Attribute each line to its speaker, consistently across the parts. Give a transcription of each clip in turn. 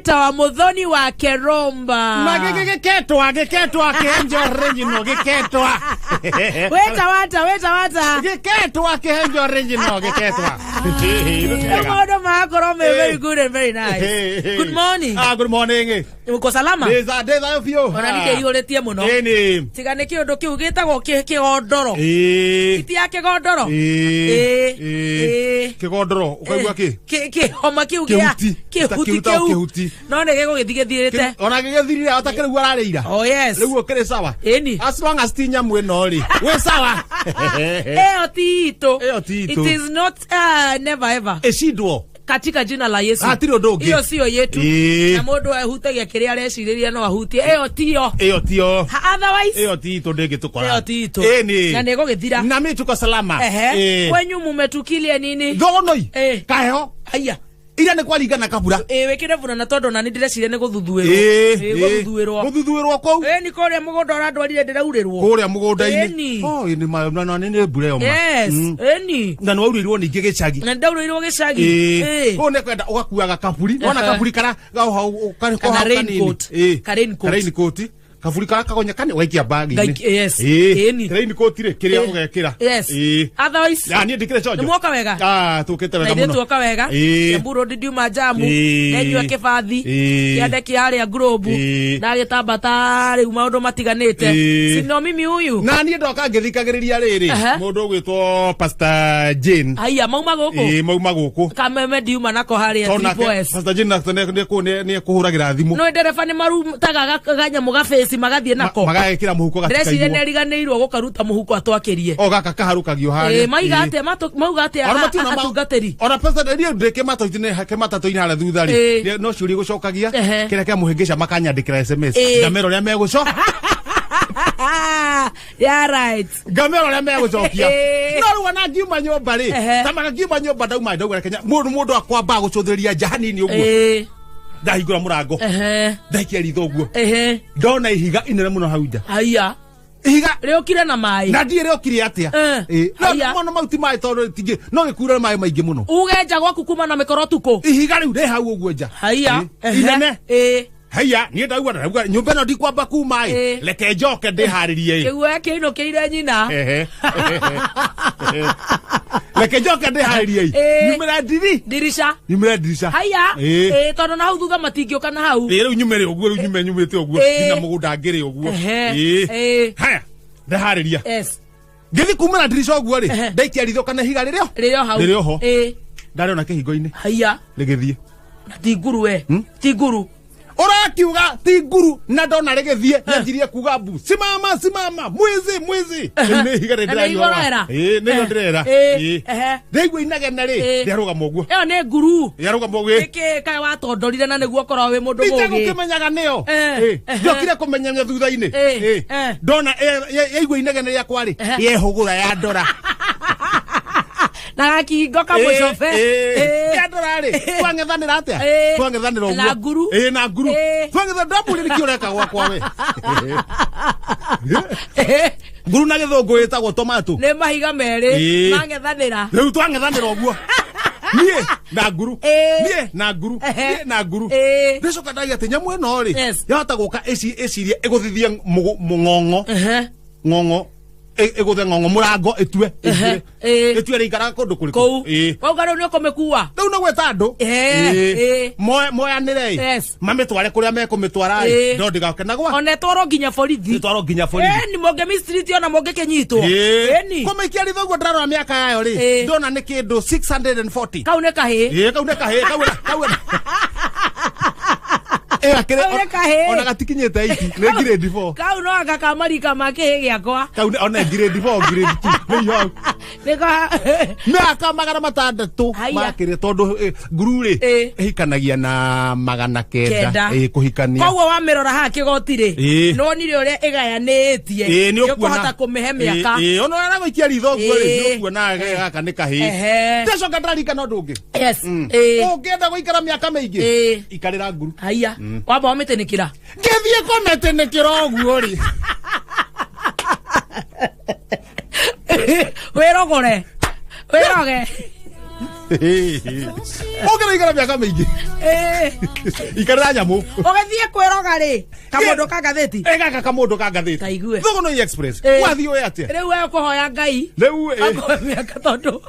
Speaker 1: Wa Muthoni wa Keromba.
Speaker 2: Na gĩgĩketwa gĩketwa kĩhenjo original gĩketwa.
Speaker 1: Weta wata, weta wata.
Speaker 2: Gĩketwa kĩhenjo original gĩketwa.
Speaker 1: Maũndũ magakorwo me very good and very nice. Good morning.
Speaker 2: Ah, good morning.
Speaker 1: Uko salama?
Speaker 2: Ndĩ thayũ biũ.
Speaker 1: Ona nĩ mũno.
Speaker 2: Ĩni.
Speaker 1: Tiga nĩ kĩũndũ kĩu gĩtagwo kĩgondoro.
Speaker 2: Ĩĩ.
Speaker 1: Ti ya kĩgondoro.
Speaker 2: Ĩĩ.
Speaker 1: Ĩĩ.
Speaker 2: Kĩgondoro ũkaigua kĩ?
Speaker 1: Kĩhoma kĩu gĩa
Speaker 2: Kĩhuti.
Speaker 1: kĩhuti
Speaker 2: Kĩhuti
Speaker 1: kĩu.
Speaker 2: kĩhuti.
Speaker 1: No nĩ gĩgũgĩthiĩ gĩthirĩte.
Speaker 2: Ona gĩgĩthirire otakĩrĩu ararĩ ira.
Speaker 1: Oh yes.
Speaker 2: Rĩu ũkĩrĩ sawa.
Speaker 1: Ĩni.
Speaker 2: As long as ti nyamũ ĩno rĩ. Wĩ sawa.
Speaker 1: Ĩyo ti itũ.
Speaker 2: Ĩyo ti itũ.
Speaker 1: It is not never ever.
Speaker 2: Ĩcindwo.
Speaker 1: Katika jina la Yesu.
Speaker 2: Hatirĩ ũndũ ũngĩ.
Speaker 1: Iyo siyo yetu.
Speaker 2: Ĩĩ.
Speaker 1: Na mũndũ ahutagia kĩrĩa arecirĩria no ahutie. Ĩyo tiyo.
Speaker 2: Ĩyo tiyo.
Speaker 1: Otherwise
Speaker 2: Ĩyo ti itũ ndĩngĩtũkora.
Speaker 1: ĩyo ti itũ.
Speaker 2: Ĩni.
Speaker 1: Na nĩ ĩgũgĩthira.
Speaker 2: Na mimi tuko salama.
Speaker 1: Ehe.
Speaker 2: Ĩĩ.
Speaker 1: Kwenyu mumetukilie nini?
Speaker 2: Thogonoi.
Speaker 1: Ĩĩ.
Speaker 2: Kaheho.
Speaker 1: Aya.
Speaker 2: Ira nĩ kwaringana kabura.
Speaker 1: Ĩĩ wĩkĩre burana tondũ ona nĩ ndĩreciria nĩ gũthuthuĩrwo.
Speaker 2: Ĩĩ,
Speaker 1: Ĩĩ
Speaker 2: ĩĩ.
Speaker 1: gũthuthuĩrwo.
Speaker 2: Gũthuthuĩrwo kũu.
Speaker 1: Ĩĩ nĩ kũrĩa mũgũnda ũrandwarire ndĩraurĩrwo.
Speaker 2: Kũrĩa mũgũnda-inĩ.
Speaker 1: Ĩni.
Speaker 2: Oh, ĩni na nĩ mbura ĩyo ma.
Speaker 1: Yes. Ĩni.
Speaker 2: Na nĩ waurĩirwo ningĩ gĩcagi.
Speaker 1: Na ndaurĩirwo gĩcagi.
Speaker 2: Ĩĩ.
Speaker 1: Ĩĩ.
Speaker 2: Kũu nĩ kwenda ũgakuaga kaburi. Wona
Speaker 1: Ehe.
Speaker 2: kaburi kara
Speaker 1: Kana raincoat. Ka raincoat.
Speaker 2: Ka raincoat. Kaburi kara kagonya kani ũgaikia bagi-inĩ.
Speaker 1: Yes.
Speaker 2: Ĩĩ.
Speaker 1: Ĩni.
Speaker 2: Raincoat rĩ kĩrĩa ũgekĩra.
Speaker 1: Yes.
Speaker 2: Ĩĩ.
Speaker 1: Otherwise.
Speaker 2: Ya niĩ ndikĩrĩ conjo.
Speaker 1: Nĩ mwoka wega?
Speaker 2: Ah, tũkĩte
Speaker 1: Na
Speaker 2: wega
Speaker 1: ithuĩ
Speaker 2: mũno.
Speaker 1: tuoka wega.
Speaker 2: Ĩĩ.
Speaker 1: Kiambu Road ndiuma jamu.
Speaker 2: Ĩĩ.
Speaker 1: Ndenyua kĩbathi.
Speaker 2: Ĩĩ.
Speaker 1: Kĩande kĩa harĩa Globe.
Speaker 2: Ĩĩ.
Speaker 1: Ndagĩtambata rĩu maũndũ matiganĩte.
Speaker 2: Ĩĩ.
Speaker 1: Sino mimi huyu.
Speaker 2: Na niĩ ndoka ngĩthikagĩrĩria rĩrĩ
Speaker 1: Ehe.
Speaker 2: mũndũ ũgwĩtwo Pastor Jane.
Speaker 1: Haiya mauma gũkũ.
Speaker 2: Ĩĩ mauma gũkũ.
Speaker 1: Kameme ndiuma nako harĩa
Speaker 2: Tondũ nake
Speaker 1: Triple S.
Speaker 2: Pastor Jane nake nĩ ekũhũragĩra thimũ.
Speaker 1: No ndereba nĩ marutaga ganyamũ gabĩci magathiĩ nako.
Speaker 2: Magagĩkĩra mũhuko
Speaker 1: Ndĩreciria nĩ
Speaker 2: gatikaiywo.
Speaker 1: ariganĩirwo gũkaruta mũhuko atwakĩrie.
Speaker 2: O gaka kaharũkagio harĩa.
Speaker 1: Ĩĩ maiga atĩa mauga atĩa
Speaker 2: Ona mationa
Speaker 1: atungatĩri.
Speaker 2: Ona Pastor niĩ ndĩ kĩmatatũ-inĩ harĩa thutha rĩ.
Speaker 1: Ĩĩ.
Speaker 2: No ciũria gũcokagia
Speaker 1: Ehe.
Speaker 2: kĩrĩa kĩamũhĩngĩca makanyandĩkĩra SMS.
Speaker 1: Ĩĩ.
Speaker 2: Ngamera ũrĩa megũcoka.
Speaker 1: Yeah, right.
Speaker 2: Ngamera ũrĩa megũcokia.
Speaker 1: Ĩĩ.
Speaker 2: No rĩu ona ngiuma nyũmba rĩ.
Speaker 1: Ehe.
Speaker 2: Tamaga ngiuma nyũmba ndauma ndauga Kenya mũndũ akwamba gũcũthĩrĩria nja hanini ũguo.
Speaker 1: Ĩĩ.
Speaker 2: Ndahingũra mũrango.
Speaker 1: Ehe.
Speaker 2: Ndaikia ritho ũguo.
Speaker 1: Ehe.
Speaker 2: Ndona ihiga inene mũno hau nja.
Speaker 1: Haiya.
Speaker 2: Ihiga
Speaker 1: Rĩũkire na maĩ.
Speaker 2: na ndiĩ rĩokire atĩa.
Speaker 1: Eh,
Speaker 2: Ĩĩ.
Speaker 1: haiya.
Speaker 2: No mono mau ti maĩ tondũ tingĩ no gĩkuure maĩ maingĩ mũno.
Speaker 1: Uge nja gwaku kuma na mĩkoro tukũ.
Speaker 2: Ihiga rĩu rĩ hau ũguo nja.
Speaker 1: Haiya.
Speaker 2: Ĩĩ.
Speaker 1: Ehe.
Speaker 2: Inene.
Speaker 1: Ĩĩ.
Speaker 2: Haiya niĩ ndauga nyũmba ĩno ndikwamba kuma ĩ.
Speaker 1: Ĩĩ.
Speaker 2: Reke njoke ndĩharĩrie ĩ.
Speaker 1: Kĩguoya kĩinũkĩire nyina.
Speaker 2: Ehe. Reke njoke ndĩharĩrie ĩ.
Speaker 1: Ĩĩ.
Speaker 2: Nyumĩre ndiri.
Speaker 1: Ndirica.
Speaker 2: Nyumĩre ndirica.
Speaker 1: Haiya.
Speaker 2: Ĩĩ.
Speaker 1: Ĩĩ tondũ na hau thutha matingĩũka na hau.
Speaker 2: Ĩĩ rĩu nyumĩre ũguo rĩu nyume nyumĩte ũguo.
Speaker 1: Ĩĩ.
Speaker 2: Nginya mũgũnda ngĩrĩ ũguo.
Speaker 1: Ehe.
Speaker 2: Ĩĩ.
Speaker 1: Ĩĩ.
Speaker 2: Haya. Ndaharĩria.
Speaker 1: Yes.
Speaker 2: Ngĩthiĩ kuma na ndirica ũguo rĩ.
Speaker 1: Ehe.
Speaker 2: Ndaikia ritho kana ihiga rĩrĩ o.
Speaker 1: Rĩrĩ o hau.
Speaker 2: Rĩrĩ o ho.
Speaker 1: Ĩĩ.
Speaker 2: Ndarĩona kĩhingo-inĩ.
Speaker 1: Haiya.
Speaker 2: Rĩgĩthiĩ.
Speaker 1: Na ti nguru we. Ti nguru.
Speaker 2: Ũrakiuga ti nguru na ndona rĩgĩthiĩ nyanjirie kuga mbu simama simama mwizi mwizi. Rĩu nĩ ihiga rĩrĩ
Speaker 1: Na nĩ
Speaker 2: ndĩraigua.
Speaker 1: ũrera?
Speaker 2: Ĩĩ nĩrĩo ndĩrera.
Speaker 1: Ĩĩ.
Speaker 2: Ĩĩ.
Speaker 1: Ehe.
Speaker 2: Ndaigua inegene rĩ
Speaker 1: Ĩĩ.
Speaker 2: rĩarũgama ũguo.
Speaker 1: Ĩyo nĩ nguru.
Speaker 2: Rĩarũgama ũguo. Ĩĩ.
Speaker 1: Nĩkĩ kaĩ watondorire na nĩguo ũkorwo wĩ mũndũ mũũgĩ.
Speaker 2: Itegũkĩmenyaga nĩyo.
Speaker 1: Eh,
Speaker 2: Ĩĩ.
Speaker 1: ehe.
Speaker 2: Ndiokire kũmenya thutha-inĩ.
Speaker 1: Ĩĩ,
Speaker 2: Ĩĩ.
Speaker 1: eh.
Speaker 2: Ndona yaigua inegene rĩakwa rĩ
Speaker 1: Ehe.
Speaker 2: yehũgũra yandora.
Speaker 1: Na gakingo kamũcobe. Ĩĩ.
Speaker 2: Yandora rĩ twang'ethanĩra atĩa?
Speaker 1: Ĩĩ.
Speaker 2: Twang'ethanĩra ũguo.
Speaker 1: Na nguru.
Speaker 2: Ĩĩ na nguru.
Speaker 1: Ĩĩ.
Speaker 2: Twang'ethanĩra ndamũria nĩkĩ ũreka gwakwa we. Nguru na gĩthũngũ ĩtagwo tomato.
Speaker 1: Nĩ mahiga merĩ
Speaker 2: Ĩĩ.
Speaker 1: mang'ethanĩra.
Speaker 2: Rĩu twang'ethanĩra ũguo. Niĩ na nguru.
Speaker 1: Ĩĩ.
Speaker 2: Niĩ na nguru.
Speaker 1: Ehe.
Speaker 2: Niĩ na nguru.
Speaker 1: Ĩĩ.
Speaker 2: Ndĩcoka ndauga atĩ nyamũ ĩno rĩ
Speaker 1: Yes.
Speaker 2: yahota gũka ĩcirie ĩgũthithie mũng'ong'o.
Speaker 1: Ehe.
Speaker 2: Ng'ong'o ĩgũthe ng'ong'o mũrango ĩtue
Speaker 1: Ehe.
Speaker 2: ĩingĩre.
Speaker 1: Ĩĩ.
Speaker 2: Ĩtue rĩikaraga kũndũ kũrĩkũ.
Speaker 1: Kũu.
Speaker 2: Ĩĩ.
Speaker 1: Wauga rĩu nĩ ũkũmĩkua.
Speaker 2: Rĩu no gwĩta andũ.
Speaker 1: Ĩĩ,
Speaker 2: Ĩĩ.
Speaker 1: ĩĩ.
Speaker 2: Moyanĩre ĩ.
Speaker 1: Yes.
Speaker 2: Mamĩtware kũrĩa mekũmĩtwara ĩ.
Speaker 1: Ĩĩ.
Speaker 2: No ndĩgake gwa.
Speaker 1: Ona ĩtwarwo nginya borithi.
Speaker 2: Ĩtwarwo nginya borithi.
Speaker 1: Ĩni mũngĩ street ona mũngĩkĩnyitwo. Ĩni.
Speaker 2: Kũmĩikia ritho ũguo ndĩrarora mĩaka yayo rĩ.
Speaker 1: Ĩĩ.
Speaker 2: Ndona nĩ kĩndũ 640.
Speaker 1: Kau nĩ kahĩĩ.
Speaker 2: Ĩĩ kau nĩ kahĩĩ kau kau. Ĩĩ akĩrĩ
Speaker 1: Kau nĩ kahĩĩ.
Speaker 2: ona gatikinyĩte 80 nĩ grade 4.
Speaker 1: Kau no anga ka marika ma kĩhĩ gĩakwa.
Speaker 2: Kau ona grade 4 grade 2 nĩ iho.
Speaker 1: Nĩko
Speaker 2: Mĩaka 600
Speaker 1: Haiya.
Speaker 2: makĩria tondũ nguru rĩ
Speaker 1: Ĩĩ.
Speaker 2: ĩhikanagia na 900
Speaker 1: Kenda.
Speaker 2: ĩĩ kũhikania.
Speaker 1: Koguo wamĩrora haha kĩgoti rĩ
Speaker 2: Ĩĩ.
Speaker 1: nĩwonire ũrĩa ĩgayanĩtie.
Speaker 2: Ĩĩ nĩ ũkuona.
Speaker 1: Nĩũkũhota kũmĩhe mĩaka.
Speaker 2: Ĩĩ ona ũrĩa ritho ũguo rĩ
Speaker 1: Ĩĩ.
Speaker 2: nĩ ũkuona gaka nĩ kahĩĩ.
Speaker 1: Ehe.
Speaker 2: Ndacoka ndararikana ũndũ ũngĩ.
Speaker 1: Yes. Ĩĩ.
Speaker 2: Ũngĩenda gũikara mĩaka mĩingĩ
Speaker 1: Ĩĩ.
Speaker 2: ikarĩra nguru.
Speaker 1: Haiya. Wamba wamĩtĩnĩkĩra.
Speaker 2: Ngĩthiĩ kũmĩtĩnĩkĩra ũguo rĩ.
Speaker 1: Wĩrogore. Wĩroge.
Speaker 2: Ũngĩraikara mĩaka mĩingĩ. Ikarĩra nyamũ.
Speaker 1: Ũgĩthiĩ kwĩroga rĩ kamũndũ ka ngathĩti.
Speaker 2: Ĩ gaka kamũndũ ka ngathĩti.
Speaker 1: Taigue.
Speaker 2: Thũgũnũi Express.
Speaker 1: Ĩ.
Speaker 2: Wathiĩ ũĩ atĩa?
Speaker 1: Rĩu we ũkũhoya Ngai
Speaker 2: Rĩu ĩ.
Speaker 1: akũhe mĩaka tondũ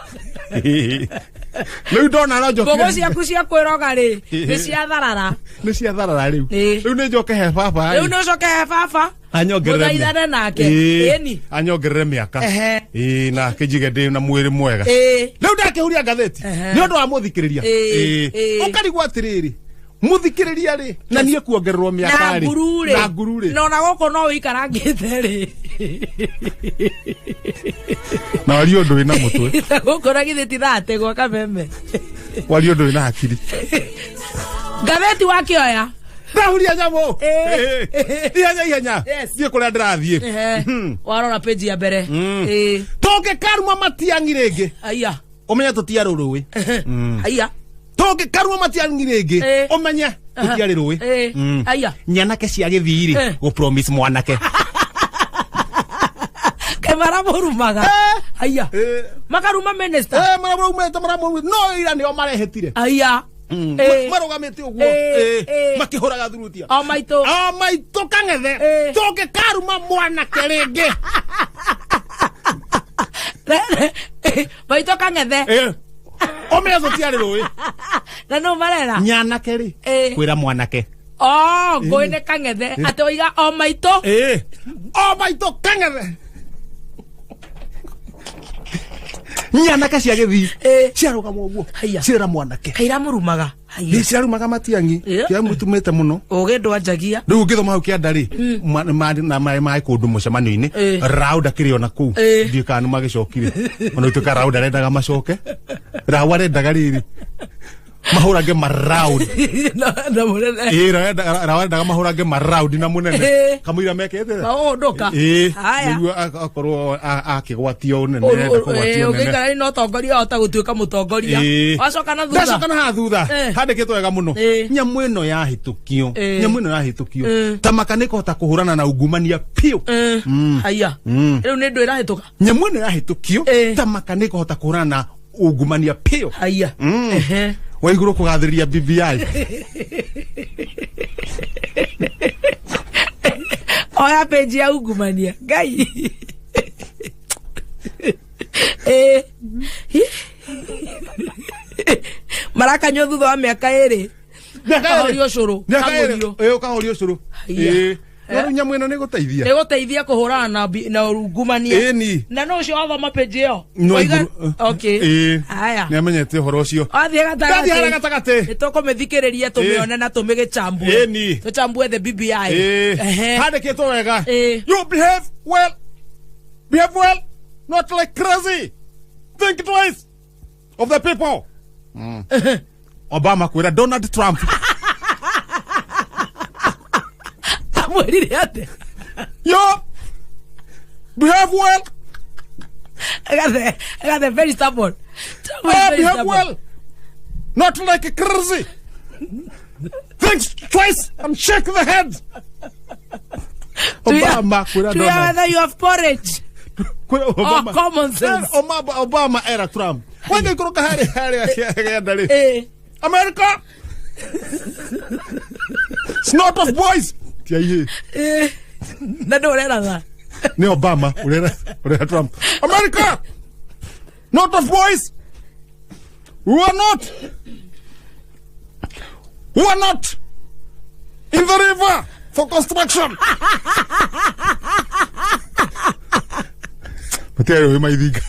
Speaker 2: Rĩu ndona no njoke.
Speaker 1: ngũkũ ciaku cia kwĩroga rĩ nĩ cia tharara.
Speaker 2: Nĩ cia tharara rĩu.
Speaker 1: Ĩ.
Speaker 2: Rĩu nĩ njoke he baba.
Speaker 1: Rĩu nĩ ũcoke he baba.
Speaker 2: Anyongerere
Speaker 1: Mũthaithane nake.
Speaker 2: Ĩ.
Speaker 1: Ĩni.
Speaker 2: Anyongerere mĩaka.
Speaker 1: Ehe.
Speaker 2: Ĩ nake njige ndĩ na mwĩrĩ mwega.
Speaker 1: Ĩ.
Speaker 2: Rĩu ndakĩhuria ngathĩti.
Speaker 1: Ehe.
Speaker 2: Nĩ ũndũ wa mũthikĩrĩria.
Speaker 1: Ĩ.
Speaker 2: Ĩ.
Speaker 1: Ĩ.
Speaker 2: Ũkarigwo atĩrĩrĩ. Mũthikĩrĩria rĩ na niĩ kuongererwo mĩaka
Speaker 1: na
Speaker 2: rĩ.
Speaker 1: nguru rĩ
Speaker 2: Na nguru rĩ.
Speaker 1: na ona gũkũ no wĩikarangĩte rĩ.
Speaker 2: Na warie ũndũ wĩna mũtwe.
Speaker 1: Na gũkũ na githĩ ti thate gwa kameme.
Speaker 2: Warie ũndũ wĩna hakiri.
Speaker 1: Ngathĩti wakĩoya.
Speaker 2: Ndahuria nyamũ.
Speaker 1: Ĩ.
Speaker 2: Ĩ. Ihenya ihenya.
Speaker 1: Yes.
Speaker 2: Thiĩ kũrĩa ndĩrathiĩ.
Speaker 1: Ehe. Warora page ya mbere. Ĩ.
Speaker 2: Tũngĩkaruma Matiang'i rĩngĩ.
Speaker 1: Aya.
Speaker 2: Ũmenye tũtiarĩ rũĩ.
Speaker 1: Aya.
Speaker 2: Tũngĩkaruma Matiang'i rĩngĩ.
Speaker 1: Ĩ.
Speaker 2: Ũmenye tũtiarĩ rũĩ.
Speaker 1: Ĩ. Aya.
Speaker 2: Nyanake cia gĩthii rĩ
Speaker 1: Eh.
Speaker 2: gũ promise mwanake.
Speaker 1: Kaĩ maramũrumaga. Aya.
Speaker 2: Eh.
Speaker 1: Makaruma minister.
Speaker 2: Eh, maramũrumĩte maramũrumĩte no ira nĩo marehĩtire.
Speaker 1: Aya. Ĩ.
Speaker 2: Marũgamĩte ũguo.
Speaker 1: Ĩ.
Speaker 2: Ĩ.
Speaker 1: Ĩ.
Speaker 2: Makĩhũraga thurutia.
Speaker 1: O maitũ.
Speaker 2: O maitũ kang'ethe.
Speaker 1: Ĩ.
Speaker 2: Tũngĩkaruma mwanake rĩngĩ.
Speaker 1: Maitũ kang'ethe.
Speaker 2: Ĩ. Ũmenye tũtiarĩ rũĩ.
Speaker 1: Na nũ marera?
Speaker 2: Nyanake rĩ
Speaker 1: Ĩ.
Speaker 2: kwĩra mwanake.
Speaker 1: Oh, ngũĩ nĩ kang'ethe. Atĩ oiga o maitũ.
Speaker 2: Ĩ. O maitũ kang'ethe. Nyanake cia gĩthii
Speaker 1: Ĩ.
Speaker 2: ciarũgama ũguo
Speaker 1: Haiya.
Speaker 2: ciĩra mwanake.
Speaker 1: Kaira mũrumaga.
Speaker 2: Ĩ,
Speaker 1: Haiya.
Speaker 2: ciarumaga Matiang'i
Speaker 1: Ĩ.
Speaker 2: ciamũtumĩte mũno.
Speaker 1: Ũgĩ ndwanjagia.
Speaker 2: Rĩu ũngĩthoma hau kĩanda rĩ na maĩ kũndũ mũcemanio-inĩ
Speaker 1: Ĩ.
Speaker 2: Rauda kĩrĩ ona kũu
Speaker 1: Ĩ.
Speaker 2: ndiũĩ kana nĩ magĩcokire ona ituĩka Rauda arendaga macoke Rau arendaga rĩrĩ mahũrange maraudi.
Speaker 1: Na mũnene.
Speaker 2: Ĩ, Rau arendaga mahũrange maraudi na mũnene
Speaker 1: Ĩ.
Speaker 2: kamũira mekĩte
Speaker 1: Maũndũka.
Speaker 2: Ĩ,
Speaker 1: Haya.
Speaker 2: nĩguo akorwo akĩgwatio ũnene arenda kũgwatio ũnene.
Speaker 1: Ũngĩikara na ũtongoria wahota gũtuĩka mũtongoria.
Speaker 2: Ĩ.
Speaker 1: Wacoka na thutha.
Speaker 2: Ndacoka na haha thutha
Speaker 1: Eh.
Speaker 2: handĩkĩtwo wega mũno
Speaker 1: Ĩ.
Speaker 2: nyamũ ĩno yahĩtũkio
Speaker 1: Ĩ.
Speaker 2: nyamũ ĩno yahĩtũkio
Speaker 1: Ĩ.
Speaker 2: tamaka nĩ kũhota kũhũrana na ungumania piũ.
Speaker 1: Haya. Rĩu nĩ ndũ ĩrahĩtũka.
Speaker 2: Nyamũ ĩno yahĩtũkio
Speaker 1: Ĩ.
Speaker 2: tamaka nĩ kũhota kũhũrana na ungumania piũ.
Speaker 1: Haya. Ehe.
Speaker 2: Waigũrũ kũgathĩrĩria BBI.
Speaker 1: Oya page ya ungumania. Ngai. Ĩ. Marakanywo thutha wa mĩaka ĩrĩ. Kahorio ũcũrũ.
Speaker 2: Mĩaka ĩrĩ.
Speaker 1: Kang'ũrio.
Speaker 2: Ĩ, ũkahorio ũcũrũ.
Speaker 1: Haiya.
Speaker 2: Ĩ. No rĩu nyamũ ĩno nĩ ĩgũteithia.
Speaker 1: Nĩ gũteithia kũhũrana na na ungumania.
Speaker 2: Ĩni.
Speaker 1: Na no ũcio wathoma page ĩyo.
Speaker 2: No
Speaker 1: Oiga-
Speaker 2: igũrũ.
Speaker 1: Okay.
Speaker 2: Ĩ.
Speaker 1: Haya.
Speaker 2: Nĩ amenyete ũhoro ũcio.
Speaker 1: Wathiĩ
Speaker 2: Ndathiĩ harĩa
Speaker 1: gatagatĩ.
Speaker 2: gatagatĩ.
Speaker 1: Nĩ tũkũmĩthikĩrĩria tũmĩone na tũmĩgĩchambue.
Speaker 2: Ĩni.
Speaker 1: Tũchambue the BBI.
Speaker 2: Ĩ.
Speaker 1: Ehe.
Speaker 2: Handĩkĩtwo wega.
Speaker 1: Ĩ.
Speaker 2: You behave well. Behave well. Not like crazy. Think twice of the people. Obama kwĩra Donald Trump.
Speaker 1: Amwĩrire atĩa?
Speaker 2: Yo. Behave well.
Speaker 1: Gathe, gathe very stubborn. Trump is
Speaker 2: Oh,
Speaker 1: very
Speaker 2: behave
Speaker 1: stubborn.
Speaker 2: well. Not like crazy. Think twice and shake the head.
Speaker 1: Do you-
Speaker 2: Obama kwĩra
Speaker 1: Do you
Speaker 2: Donald.
Speaker 1: whether you have porridge?
Speaker 2: Kwĩra Obama.
Speaker 1: Oh, common sense.
Speaker 2: Obama, Obama era Trump. Wangĩikũrũka harĩa harĩa kĩanda rĩ.
Speaker 1: Eh.
Speaker 2: America. It's not of boys. Ti aihĩ.
Speaker 1: Eh. Na ndũ ũreraga.
Speaker 2: Nĩ Obama ũrera ũrera Trump. America. Not of boys. We are not. We are not in the river for construction. Matiarĩ ũĩ maithinga.